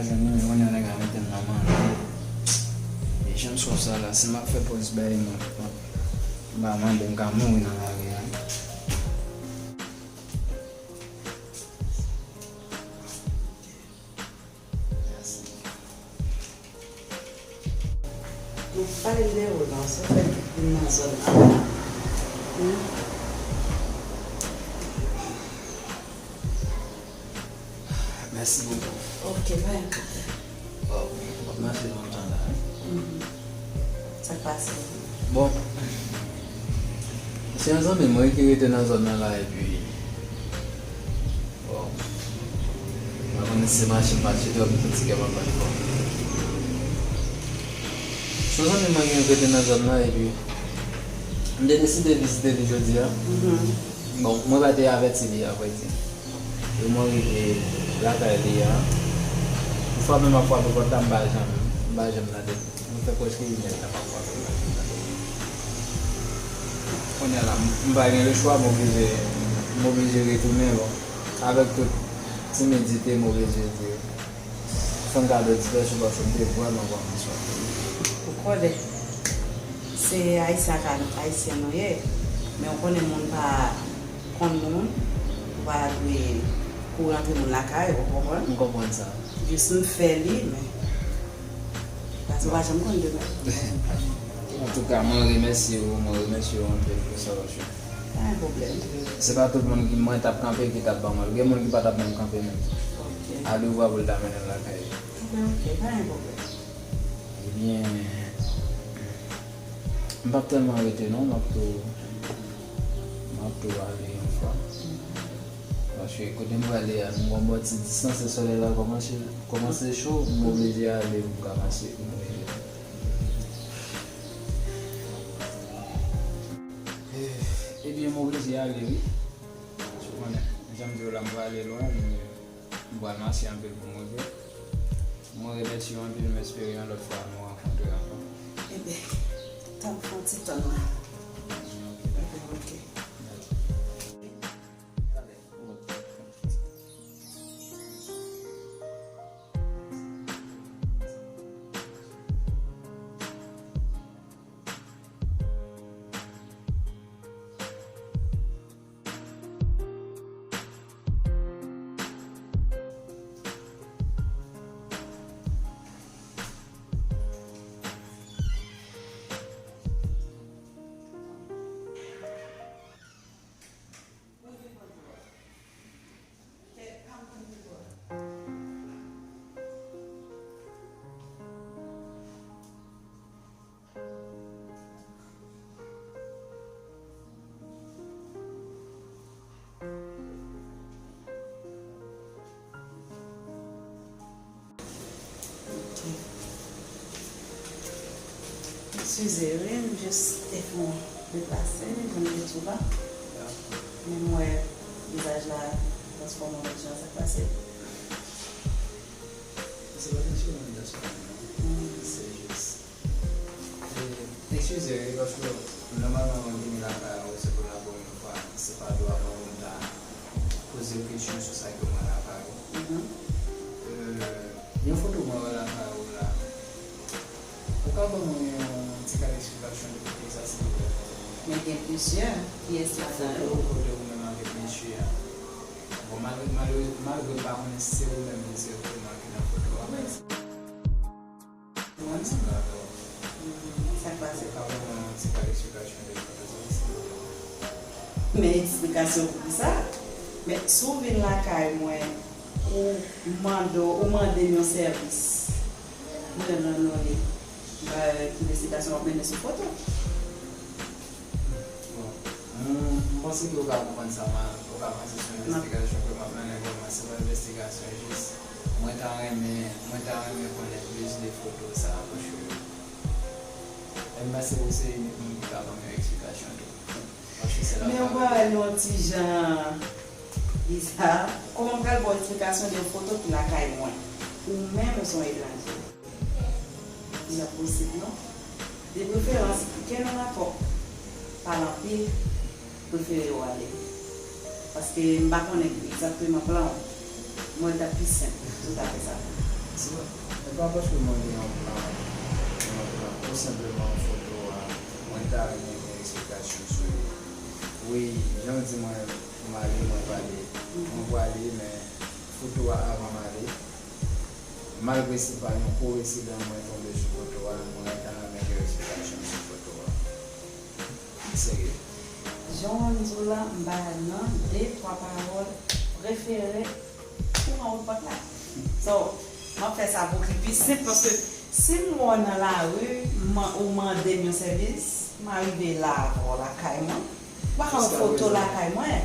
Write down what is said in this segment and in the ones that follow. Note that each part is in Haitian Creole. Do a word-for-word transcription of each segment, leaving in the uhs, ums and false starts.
Mezanmi, men kounye a nèg la mete m nan mande. E jan m sòt sa la, si m ap fè pòz bay mwen, m ap, m pa mande, m ka mouri nan lari a. Mèsi. Nou pale de ou non, se fè vin nan zòn nan. Hmm? Mèsi bokou. Ok, pa gen pwoblèm. Waw, w ap mache lontan la. Mhm. Sa k pase? Bon, se yon zanmi mwen ki rete nan zòn nan la, epi Bon, mwen konnen se mache m mache twòp, m santi kè m ap bat fò. Se yon zanmi mwen ki rete nan zòn nan, epi m te deside vizite li jodi a. Mhm. Bon, mwen pa te avèti li, avrèdi. E mwen rive lakay li a, m frape, m ap frape pòt la, m pa janm, m pa janm tande. Mwen fè prèske inèdtan m ap frape l la. Kounye a la, m, m pa gen lechwa, m oblije, m oblije retounen, bon. Avèk tout timidite, m oblije di, fè m kado ti pèsou paske m te vrèman, vrèman swafe. Ou konnen, se Ayisyen ak Ayisyen nou ye, men ou konnen moun pa konn moun, ou pa dwe kouri antre moun lakay, ou konprann? M konprann sa. Jis m fè li, men Paske w pa janm konn demen. Antouka, mwen remèsye w, mwen remèsye w anpil pou sa w ap fè. Pa gen pwoblèm. Se pa tout moun ki mwen t ap kanpe ki t ap ban mwen l. Gen moun ki pa t ap ban m kanpe menm. Ok. A de vwa pou l ta mennen l lakay li. Ok, ok, pa gen pwoblèm. Ebyen, m p ap tèlman rete non, m ap tou, m ap tou ale yon fwa. Paske kote m prale a, nou gon bon ti distans, e solèy la kòmanse, kòmanse cho, m oblije ale pou m ka mache pou m rive. Eh, ebyen, m oblije ale, wi. Ou konnen, jan m di w la, m prale lwen, men m pral mache anpil pou m rive. Mwen remèsye w anpil, m espere yon lòt fwa nou rankontre ankò. Ebyen, tann, fè yon ti tann la. Ok, dakò. Ebyen, ok. Dakò. Ok. Eskize, wi, m jis te fè yon deplase, jan m te di w la. Men m wè vizaj la transfòme an lòt jan, sa k pase? Se pa kesyon de transfòme, non. Hmm. Se jis E, eskize, wi, paske nòmalman mwen vini lakay ou, se pou n ap yon fwa, se pa dwa pa mwen ta poze w kesyon sou sa ke mwen lakay ou. Mhm. E, yon foto mwen wè lakay ou la. Ou ka ban mwen yon ti kad esplikasyon de foto sa, silvouplè? Men gen plizyè pyès ladan yo. Foto kote ou menm avèk mesye a. Bon, malgre, malgre, malgre m pa konnen si se ou menm direkteman ki nan foto a, men Mwen menm? Sa k pase? Ou ka ban mwen yon ti kad esplikasyon de foto sa, silvouplè? Men eksplikasyon pou kisa? Men si w vin lakay mwen, ou mande, ou mande m yon sèvis, mwen menm nan non li, m pa ki envestigasyon w ap mennen sou foto? Bon, m, m panse ke ou ka konprann sa mal, ou ka panse se yon envestigasyon ke m ap mennen, bon, men se pa envestigasyon, jis mwen ta renmen, mwen ta renmen konnen plis de foto sa, paske m panse ou se inik moun ki ka ban m yon eksplikasyon tou. Paske se la. Men ou pa wè l yon ti jan biza? Kòman m pral ba w eksplikasyon de yon foto ki lakay mwen? Ou menm ou se yon etranje. Li pa posib non. De preferans, gen yon rapò. Pale anpil, prefere w ale. Paske m pa konnen egzakteman plan w. Mwen, l t ap pi senp si w ta fè sa pou mwen. Se pa paske mwen gen yon plan, yon plan, tou senpleman foto a, mwen ta renmen gen eksplikasyon sou li. Wi, jan w di mwen, m ale, mwen pale. Mwen pwale, men foto a avan m ale. Malgre se pa yon koensidans mwen tonbe sou foto a, mwen ta renmen gen eksplikasyon sou foto a. Serye. Jan w di w la, m ba nan de, twa pawòl prefere pou pran wout pòt la. So, m ap fè sa pou ki pi senp, paske si m wè w nan lari, m- ou mande m yon sèvis, m arive la avè w lakay mwen, m pa ka wè foto lakay mwen.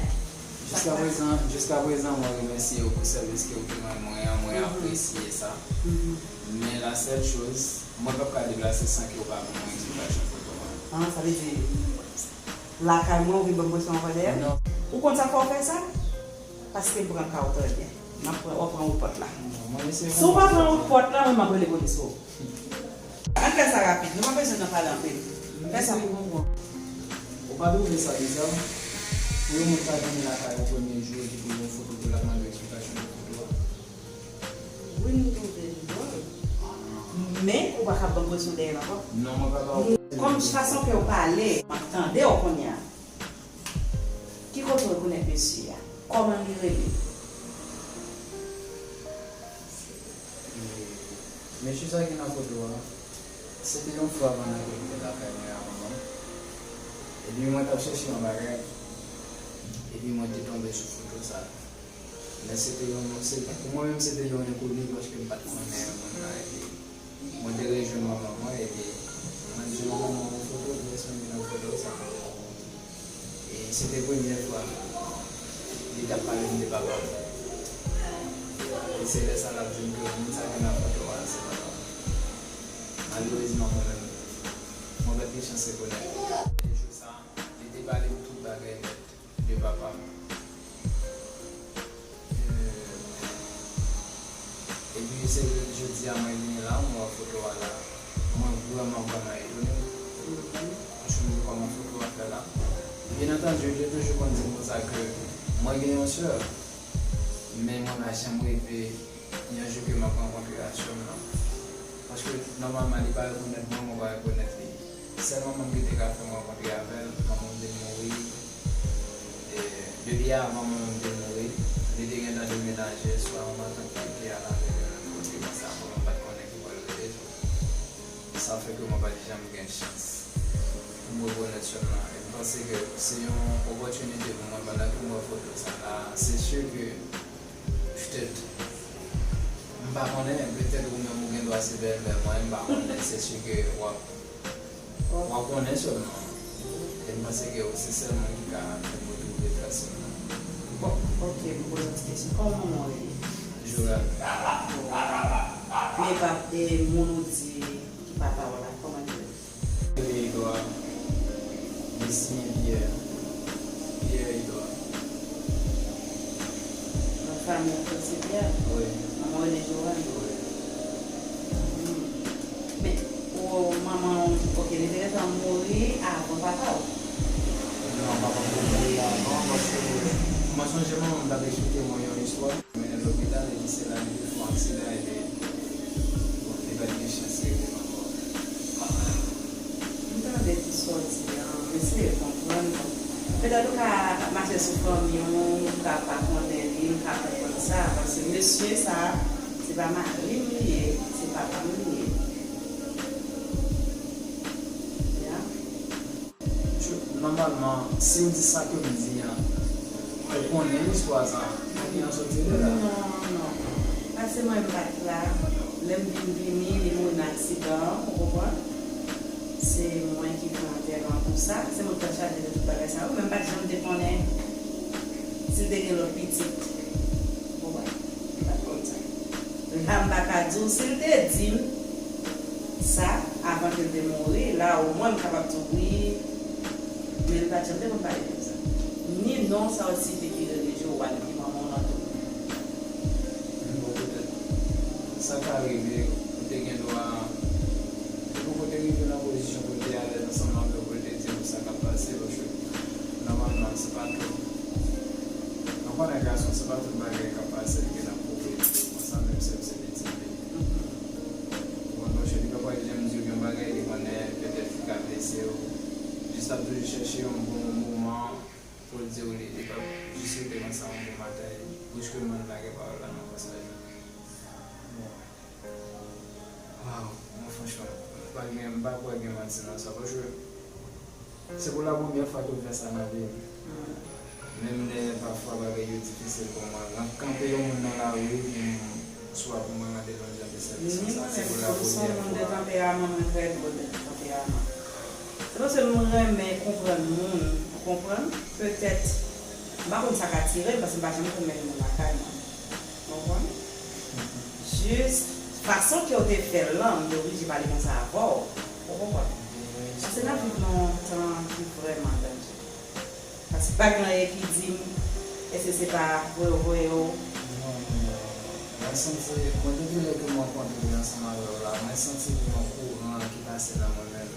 Jiskaprezan, jiskaprezan, mwen remèsye w pou sèvis ke w te rann mwen an, mwen apresye sa. Men la sèl choz, mwen p ap ka deplase san ke w pa ban mwen eksplikasyon foto a. Ah, sa vle di, lakay mwen, ou vin ban m presyon ankò dèyè? Non. Ou konn sa fè w fè sa? Paske m pran ka w trè byen. M ap pran, w ap pran wout pòt la. Non, mwen, se Si w pa pran wout pòt la, mwen, m ap rele polis pou ou. Ann fè sa rapid, nou pa bezwen nan pale anpil. Fè sa pou mwen. Ou pa twouve sa biza? Pou yon moun ta vini lakay ou premye jou epi pou yon foto pou l ap mande w eksplikasyon pou foto a? Wi, m twouve l dwòl. Men, ou pa ka ban m presyon dèyè l ankò. Non, mwen pa ba w. Kòm fason ke w pale, m ap tande w kounye a. Ki kote w rekonèt mesye a? Kòman li rele? E, mesye sa ki nan foto a, se te yon fwa pandan ke m te lakay mwen avan mwen. Epi mwen t ap chèche yon bagay. Epi mwen te tonbe sou foto sa. Men se te yon, se, pou mwen menm, se te yon enkoni paske m pa t konnen moun nan. Epi mwen te rejwenn manman mwen, epi mwen di manman mwen yon foto, m bezwen gen yon foto sa. E se te premye fwa li t ap pale m de papa m. E se lè sa l ap di m ke moun sa ki nan foto a, se papa m. Malerezman, mwen menm, mwen pa t gen chans rekonèt li. E jou sa, li te pale m tout bagay nèt de papa m. E, epi se jodi a mwen vini la, mwen wè foto a la. Mwen vrèman, vrèman etone. Paske m di kòman foto a fè la. Byen antandi, yo te toujou konn di m konsa ke mwen gen yon sè, men mwen pa janm reve yon jou ke m ap rankontre ak sè m nan. Paske nòmalman, li pa rekonèt mwen, mwen pa rekonèt li. Sèl manman m ki te ka fè m rankontre avè l, manman m te mouri. E, depi avan manman m te mouri, li te gentan demenaje, swa manman tanpri ki al avè l yon lòt kote, konsa, manman m pa t konnen ki bò l rete. Sa fè ke mwen pa t janm gen chans pou m rekonèt sè m nan. E m panse ke se yon opòtinite pou mwen, pandan ke m wè foto sa la, se si ke petèt, m pa konnen, petèt ou menm ou gen dwa se bèlmè mwen, m pa konnen, se si ke w ap, w ap konnen sèlman. E m panse ke se sèl mwen ki ka fè m retwouve tras sè m nan. Bon, ok, m poze yon ti kesyon. Kòman manman w rele? Joram. Men pap, e moun ou di ki papa w la, kòman li rele? Rele Edouard. Li siyen Pierre. Pierre Edouard. Nan fanmi w tout se Pierre? Wi. Manman w rele Joanne? Wi. Hmm. Men, ou, manman w, ok, li te gentan mouri avan papa w? Non, papa m te mouri avan, paske mwen sonje manman m t ap eksplike mwen yon istwa. Mennen lopital, epi se la li te fè yon aksidan, epi, bon, li pa t gen chans rive ankò. M tande tout sa w di an, m eseye konprann. Bon, petèt ou ka mache sou fanmi w, ou ka pa konnen li, m ka konprann sa, paske mesye sa, se pa mari m li ye, se papa m li ye. Ya. Nòmalman, si m di sa ke m di an, ou konnen istwa sa, konnen an soti de la. Non, non. Paske mwen, m pa t la. Lè m vin vini, li mouri nan aksidan an, ou konprann? Se mwen ki pran antèman pou sa. Se mwen ki pral chaje de tout bagay sa yo. Men m pa t janm te konnen si l te gen lòt pitit. Ou konprann? M pa t konn sa. La, m pa ka di w si l te di m sa avan ke l te mouri. La, omwen, m kapab di w wi, men l pa t janm te konn pale de sa. Ni non sa w site ki rele Joanne, ki manman w nan tou. Bon, petèt, sa ka rive, ou te gen dwa, ou poko te rive nan pozisyon pou l te alèz ansanm avè w, pou l te di w sa k ap pase, paske nòmalman, se pa tout, nou konnen gason, se pa tout bagay k ap pase l gen nan pwouve konsa, menm si l se pitit li. Sa toujou chèche yon bon moman pou l di w li, li p ap jis rete konsa yon bon batay. Bruskeman, l lage pawòl la nan pasaj. Bon. Waw, mwen franchman, m pa gen, m pa kwè gen manti nan sa, paske se pou la premyè fwa ke w fè sa nan vi m. Menm lè pafwa bagay yo difisil pou mwen, m ap kanpe yon moun nan lari pou m, swa pou mwen rande l yon jan de sèvis konsa, se pou la premyè fwa. Ni mwen menm, m se yon moun de tanperaman, mwen trè dou de tanperaman. Se paske m renmen konprann moun, ou konprann? Petèt, m pa konn sa k atire m, paske m pa janm konn mete moun lakay mwen. Ou konprann? Jis fason ke w te fè l lan, m te oblije pale konsa avè w. Ou konprann? Paske n ap viv nan yon tan ki vrèman danjere. Paske pa gen anyen ki di m, èske se pa vre ou voye w? Non, non, non. Mwen santi, mwen depi lè ke m rankontre ansanm avè w la, mwen santi gen yon kouran ki pase nan mwen menm.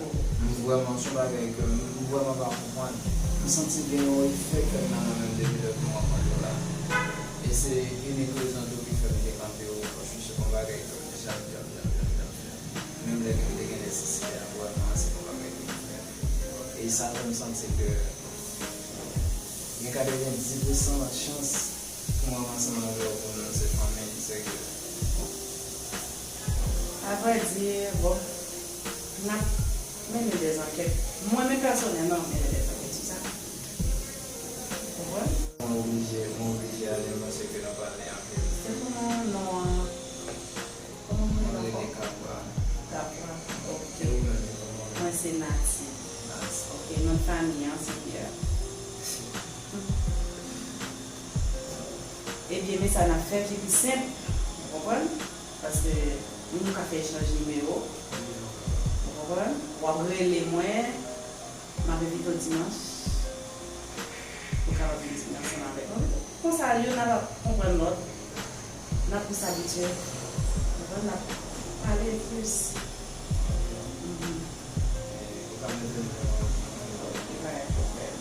M vrèman, se yon bagay ke m, m vrèman pa konprann. M santi gen yon efè ke m nan mwen menm depi lè ke m rankontre w la. E se inik rezon tou ki fè m te kanpe w, paske se yon bagay ke m te janm, janm, janm, janm, janm fè. Menm lè ke m te gen nesesite a, vrèman, se yon bagay ke m fè. E sa fè m santi ke gen katrevenndis pou san chans pou mwen ansanm avè w pou nou se fanmi, se ke Avrèdi, bon, n ap mennen dèz ankèt. Mwen menm pèsonèlman, m ap mennen dèz ankèt sou sa. Ou konprann? Mwen oblije, mwen oblije ale, m panse ke n ap pale anpil. Se pou non, non an. Kòman moun nan? Mwen rele Kapwa. Kapwa, ok. E ou menm, kòman w rele? Mwen se Nati. Nati. Ok, non fanmi an se Pierre. Ebyen, men sa n ap fè ki pi senp, ou konprann? Paske nou ka fè echanj nimewo, ou konprann? W ap rele mwen, m ap envite w dimanch, pou w kapab vin dine ansanm avèk nou. Konsa, youn ap konprann lòt, n ap plis abitye, ou konprann, n ap pale plis. Mhm. Wi, pa gen pwoblèm.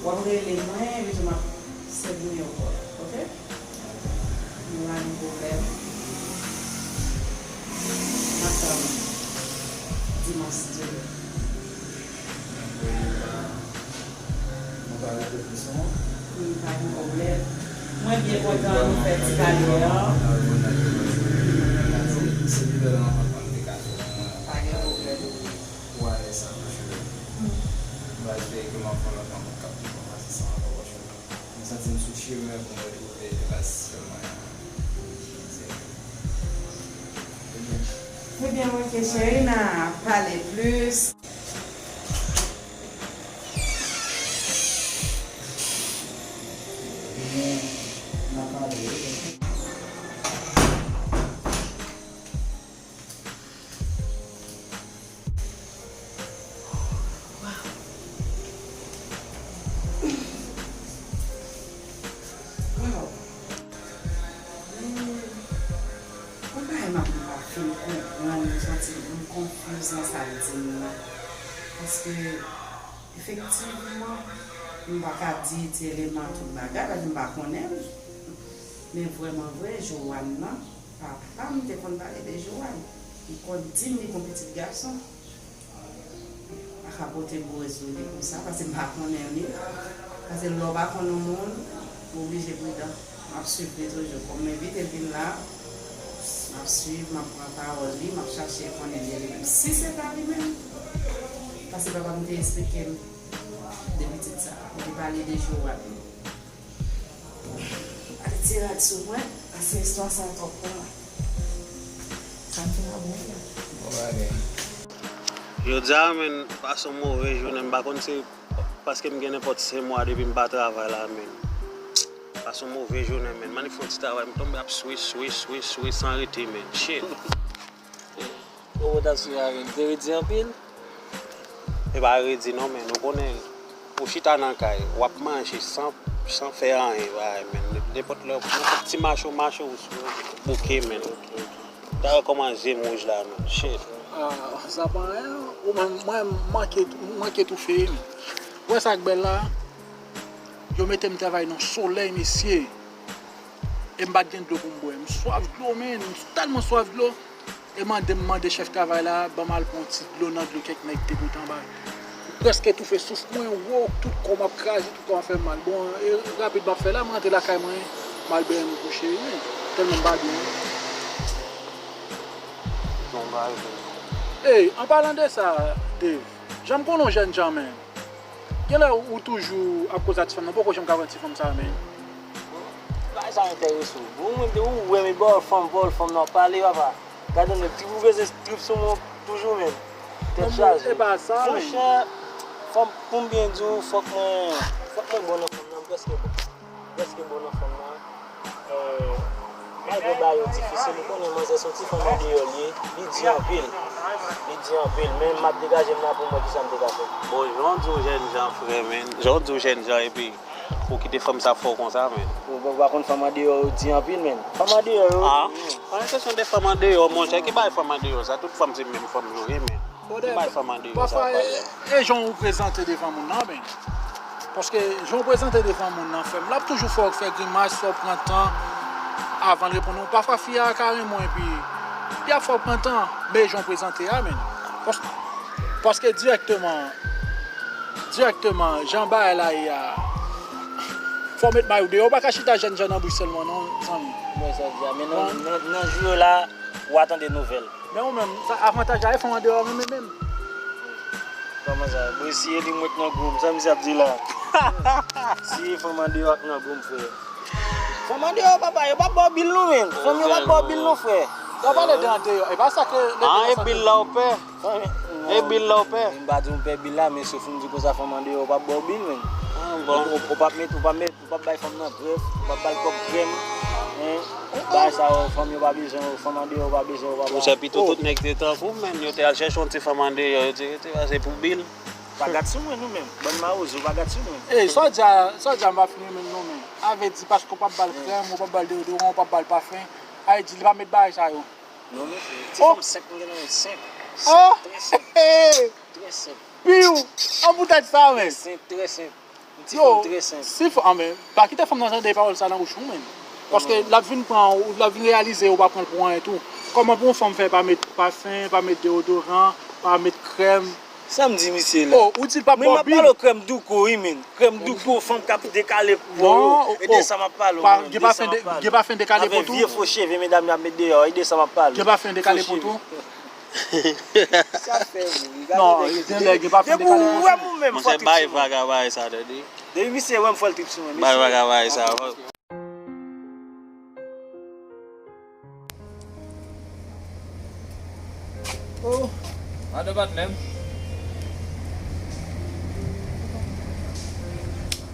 W ap rele mwen, epi tou m ap sèvi nimewo w, ok? Nou pa gen pwoblèm. M ap tann ou dimanch Dye vle. Mwen pa rete plis non. Hmm, pa gen pwoblèm. Mwen byen kontan nou fè ti pale an. Se pi bèl rankont mwen te ka fè nan mwen. Pa gen pwoblèm. Ou alèz sa nan cheve. M pa espere ke m ap fè lòt rankont k ap pi bon pase sa ankò, paske m santi m sou chemen pou m retwouve klas mwen an. Ebyen, ok, cheri, n a pale plis. Ebyen, n a pale, ok. Waw. Waw. Men, yon bagay m ap, m pa fin konprann, m santi m konfiz nan sa l di m nan. Paske, efektivman, m pa ka di ti eleman tout bagay, paske m pa konnen l. Men vrèman vre, Joanne nan, papa m te konn pale de Joanne. Li konn di m li gon pitit gason. Pa ka pote gwo rizou li konsa, paske m pa konnen li. Paske lè w pa konn yon moun, ou oblije pridan. M ap swiv li toujou. Kòm m envite l vin la, m ap swiv, m ap pran pawòl li, m ap chache konnen de li menm. Si se ta li menm, paske papa m te esplike m de pitit sa, li te pale de Joab. Alè ti rad sou mwen, paske istwa sa twòp pou mwen. Sa m fin ap mwen la. Bon bagay. Jodi a, menn, pase yon move jounen, m pa konn si paske m gen nenpòt senk mwa depi m pa travay la, menn. Pase yon move jounen, menn. M annik fè yon ti travay, m tonbe ap swish, swish, swish, swish, san rete, menn. Shit. Ou t ap swiv avè m, te redi anpil? E pa redi non, men nou konnen, ou chita nan kay, w ap manje san, san fè anyen, bagay, men. Nenpòt lè, nenpòt ti mache w mache, ou bouke, men. Dayè kòman je m wouj la, men. Shit. Ah, sa pa anyen. Ou menm, mwen, m manke, m manke toufe, wi. Ou wè sa k bèl la? Yo mete m travay nan solèy, mesye. E m pa t gen dlo pou m bwè. M swaf dlo, men. M tèlman swaf dlo. E mande m mande chèf travay la, ban m al pran yon ti dlo nan dlo kèk nèg te pote anba. Prèske toufe souf mwen, wo, tout kò m ap kraze, tout kò m ap fè m mal. Bon, e rapid m ap fè la, m rantre lakay mwen, m al benyen m kouche, wi. Tèlman m pa byen. Bon bagay, frè. Ey, an palan de sa, Dave, jan m konnen w jèn jan, men, genlè ou toujou ap koze a ti fanm nan, poko janm ka wè ti fanm sa, men. Bagay sa enterese w. Bon, ou menm, ou wè, men bòl fanm, bòl fanm nan, w ap pale, papa. Gade nèg, trip ou bezwen trip sou mwen toujou menm. Tèt chaje. E pa sa, men. Monchè, fò m, pou m byen di w, fòk mwen, fòk mwen bon nan fanm nan, m prèske bon. M prèske bon nan fanm nan. Eh, malgre bagay yo difisil, ou konnen manzè se yon ti fanm andeyò l ye, li di anpil. Li di anpil, men m ap degaje m la pou m wè kisa m te ka fè. Bon, jan w di w jèn jan, frè, men. Jan w di w jèn jan, epi Ou kite fanm sa fè w konsa, men. Ou pa, pa konn fanm andeyò yo di anpil, men. Fanm andeyò yo. Ah, pa gen kesyon de fanm andeyò, monchè. Ki bagay fanm andeyò sa? Tout fanm se menm fanm yo ye, men. Ki bagay fanm andeyò sa? Pafwa, e, e jan ou prezante devan moun nan, men. Paske jan ou prezante devan moun nan, fè m, l ap toujou fè w fè grimas, fè w pran tan avan l reponn ou. Pafwa, fi a ka renmen w, epi li ap fè w pran tan, men jan ou prezante a, men. Pas-, paske dirèkteman, Dirèkteman, jan bagay la ye a, fò w met may ou deyò. Ou pa ka chita jèn jan nan bouch sèlman, non, zanmi. Mwen sa w di a, men nan, nan, nan jou yo la, w a tande nouvèl. Men ou menm, sa, avantaj la, e fanm andeyò renmen menm. Kòman sa? Bon, si e li mwen k nan gou m, sa misye ap di la? Si e fanm andeyò k nan gou m, frè. Fanm andeyò, papa, yo p ap ba w bil non, men. Fanm yo p ap ba w bil non, frè. W ap pale de andeyò, e pa sa ke. Ah, e bil la w pè? E bil la w pè? M pa di w m pè bil la, men sof m di konsa fanm andeyò w p ap ba w bil, men. Ah, bon. Ou, ou p ap met, ou p ap met, ou p ap bay fanm nan grèf, ou p ap ba l kòb krèm. Hein? Bagay sa yo, fanm yo pa bezwen w, fanm andeyò yo pa bezwen w, papa. Monchè, pito tout nèg te tankou w, men yo te al chèche yon ti fanm andeyò, yo te rete, se pou bil. Pa gad sou mwen, nou menm. Bann mawozo, pa gad sou mwen. Ey, sa w di a, sa w di a, m pa fin renmen l non, men. A vle di, paske w p ap ba l krèm, w p ap ba l deyodoran, w p ap ba l pafen, a vle di, li pa met bagay sa yo. Non, mesye. Ti fanm senp, m gen nan men senp. Senp, trè senp. Trè senp. Piw! An boutèt sa, men. Senp, trè senp. Yon ti fanm trè senp. Si fanm, ah, men, pa kite fanm nan tande pawòl sa nan bouch ou, men. Paske l ap vin pran, l ap vin reyalize ou pa pran l pou anyen tou. Kòman pou yon fanm fè pa met pafen, pa met deyodoran, pa met krèm? Sa m di misye la? Oh, ou di l pa ba w bil? Men m ap pale w krèm douko, wi, men. Krèm douko, fanm k ap dekale pou ou. E de sa m ap pale w, men. Gen pafen dekale pou tou? Avèk vye fo cheve medam yo ap met deyò, e de sa m ap pale w. Gen pafen dekale pou tou? Sa fè ri. Non, gen lè gen pafen dekale pou tou. Depi ou wè m ou menm fò trip sou mwen. Monchè, bay vaga bagay sa, tande. Depi misye wè m fò l trip sou mwen. Bay vaga bagay sa. Oh, madan patnè m.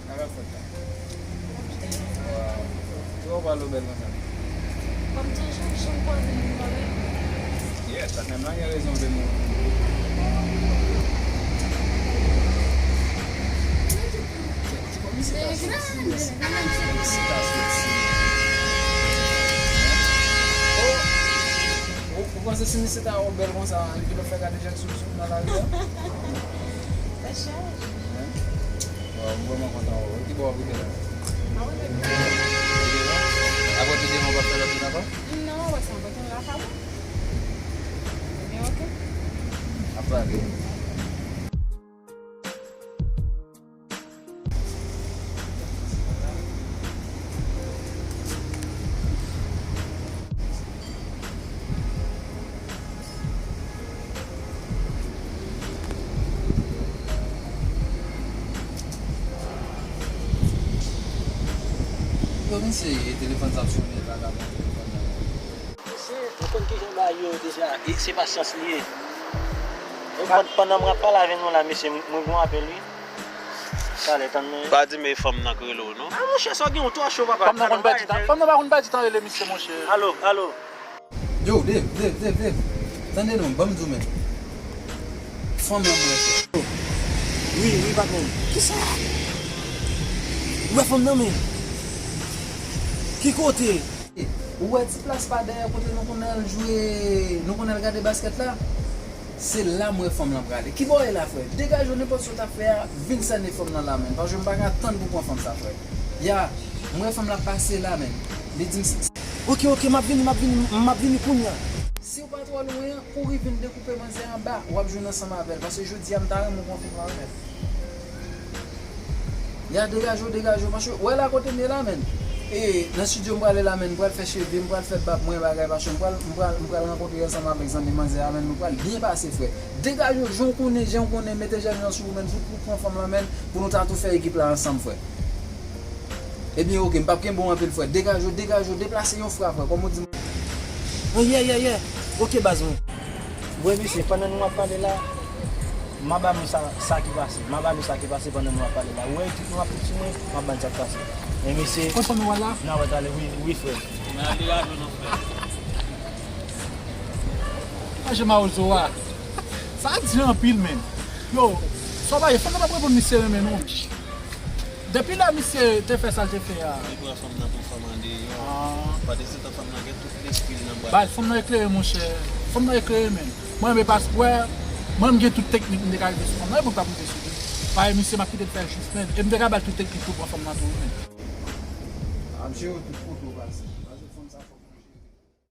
Sa k ap fèt la? Wow. Poukisa w pale w bèl konsa? Kòm toujou, jan m kwaze moun pale. Yes, patnè m lan gen rezon vle m. Ti kòm isi ta soti. Isi ta soti. Oh! Ou, ou panse si misye ta wè w bèl konsa, li te p ap fè gade jèn sou, sou nan lari a? Fè chaj. Hein? Waw, m vrèman kontan wè w. Ki bò w ap rete la? Mwen rete byen. Apre demen w p ap fè lòt moun ankò? Non, mwen wè sa, mwen rete lakay mwen. Ebyen, oke. Ap pale. Yo, misye ye, telefòn sa ap sonnen, vagabon telefòn nan. Mesye, ou konn kijan bagay yo ye deja, e se pasyans li ye. Pandan, pandan mwen ap pale avè nou la, mesye, mwen gen yon apèl, wi. Talè, tann mwen. Pa di m e fanm nan k rele w, non. A, monchè, sa w gen yon twò cho, papa. Fanm nan konn pèdi tan, fanm nan pa konn pèdi tan rele misye, monchè. Alo, alo. Yo, Dave, Dave, Dave, Dave. Tande non, ban m di w, men. Fanm nan mwen, frè. Wi, wi, patnè m. Kisa? Ou wè fanm nan, men? Ki kote? Ou wè ti plas pa dèyè kote nou konn al jwe, nou konn al gade baskèt la? Se la m wè fanm lan prale. Ki bò w ye la, frè? Degaje w, nenpòt sa w ta fè a, vin sène fanm nan la, menn. Paske m pa ka tann pou pran fanm sa, frè. Ya, m wè fanm la pase la, menn. Li di m, oke, oke, m ap vini, m ap vini, m ap vini kounye a. Si w pa twò lwen, kouri vin dekoupe manzè anba, w ap jwenn ansanm avè l. Paske jodi a, m ta renmen w konfime avè l. Ya, degaje w, degaje w, paske w wè la kote m ye la, menn. E, nan estidyo m prale la, menn, m pral fè cheve, m pral fè bab mwen, bagay, paske m pral, m pral, m pral rankontre ansanm avèk zanmi manzè a, menn, nou pral byen pase, frè. Degaje w, jan w konnen, jan w konnen, mete jèn jan sou ou, menn, fout, fout pran fanm lan, menn, pou nou ta tou fè ekip la ansanm, frè. Ebyen, oke, m p ap kenbe w anpil, frè. Degaje w, degaje w, deplase yon fra, frè, kòm ou di. Oh, yeah, yeah, yeah. Oke, baz mwen. Bon, mesye, pandan nou ap pale la, m a ba nou sa, sa ki pase. M a ba nou sa ki pase pandan nou ap pale la. Ou wè ekip nou ap fout sou mwen, m ap ba n sa k pase. Men mesye, konn fanmi w la? N a wè talè, wi, wi, frè. Men al degaje w non, frè. Mache mawozo a. Sa di anpil, menn. Yo, sa w pa ye, fanm nan p ap reponn misye renmen nou. Depi lè misye te fè sa l te fè a. Li pran fanm nan pou fanm andeyò. Ah. Pandan se tan fanm nan gen tout lespri l nan bra l. Bay, fanm nan eklere, monchè. Fanm nan eklere, menn. Mwen, men pas, wè, mwen, m gen tout teknik m te ka rive sou fanm nan, e mwen k ap rive sou li. Paske misye, m ap kite l fè jis, menn. E m te ka ba l tout teknik pou pran fanm nan tou, wi, menn. Ah, m cheri tout kote w pase.